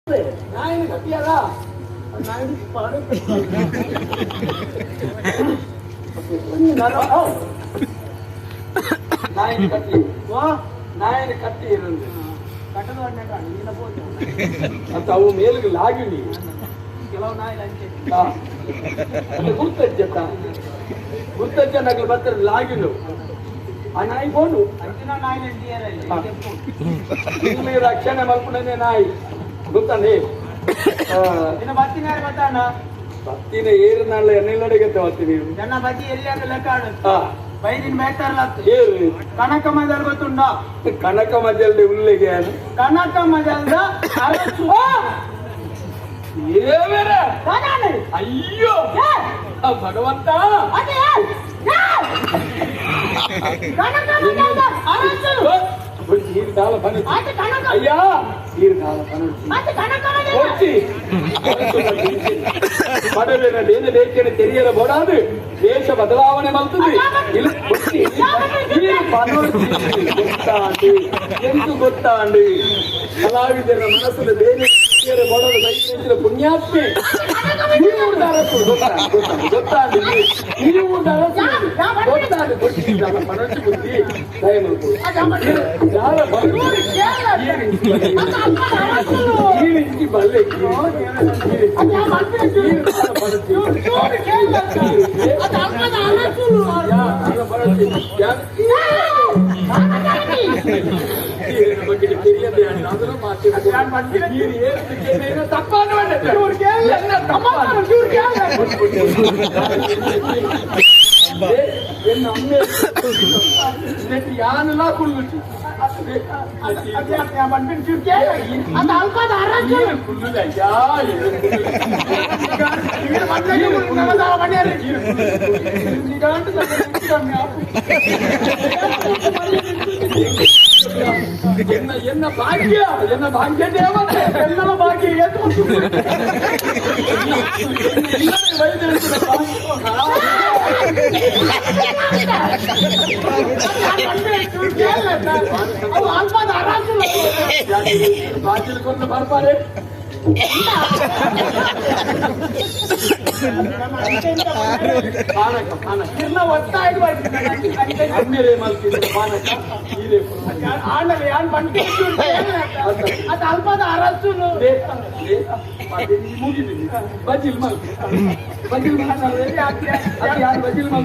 ನಾಯಿನ ಕಟ್ಟಿಯಲ್ಲ ನಾಯಿನ ಪಾಡು ನಾಯಿನ ಕಟ್ಟಿ ವಾ ನಾಯಿನ ಕಟ್ಟಿ ಇರಂದು ಕಟ್ಟದ ನೀನ ಪೋತು ಅಂತ ಅವು ಮೇಲಿಗೆ ಲಾಗಿ ನೀವು ಕೆಲವು ನಾಯಿ ಲಂಚೆ ಗುರ್ತಜ್ಜತ್ತ ಗುರ್ತಜ್ಜ ನಗಲು ಬರ್ತಾರೆ ಲಾಗಿನು ಆ ನಾಯಿ ಬೋನು ಅಂಚಿನ ನಾಯಿ ಲಂಚಿಯರಲ್ಲಿ ಇಲ್ಲಿ ರಕ್ಷಣೆ ಮಲ್ಪುಣನೆ ನಾಯಿ ಗೊತ್ತಾನೆ ನಿನ್ನ ಬತ್ತಿನ ಯಾರು ಗೊತ್ತಾಣ ಬತ್ತಿನ ಏರು ನಾಳೆ ಎಣ್ಣೆಲ್ಲಡೆಗತ್ತೆ ಬತ್ತೀನಿ ನನ್ನ ಬತ್ತಿ ಎಲ್ಲಿ ಅಂತ ಲೆಕ್ಕ ಆಡು ಬೈದಿನ ಮೇಟರ್ಲ ಏರು ಕನಕ ಮಜಲ್ ಗೊತ್ತುಂಡ ಕನಕ ಮಜಲ್ದ ಉಳ್ಳಿಗೆ ಕನಕ ಮಜಲ್ದ ಅರಸು ಏವೇರ ಅಯ್ಯೋ ಭಗವಂತ ಅಯ್ಯಾ ಬೇಕೇನೆ ತೆರಿಯಲ ಬೋಡಾದು ದೇಶ ಬದಲಾವಣೆ ಮಲ್ತದೆ ಎಂದು ಗೊತ್ತಾಂಡು ಕಲಾವಿದರ ಮನಸ್ಸನ್ನು ಬೇರೆ ಬೋಡಲು ಬೈಕಿನ ಪುಣ್ಯಾತ್ಮೆ ಗೊತ್ತಾಂಡು ಗೊತ್ತಾಂಡು ಮನಸ್ಸು ಬುದ್ಧಿ ದಯ ಬಲ್ಲೆ என்ன பாக்கிய என்ன பாக்கிய தேவன் என்ன பாக்கிய ಬಾಗಿಲು ಕೊಂಡು ಬರ್ತಾರೆ ಬಜಿಲ್ ಬಜಿಲ್ ಬಜಿಲ್.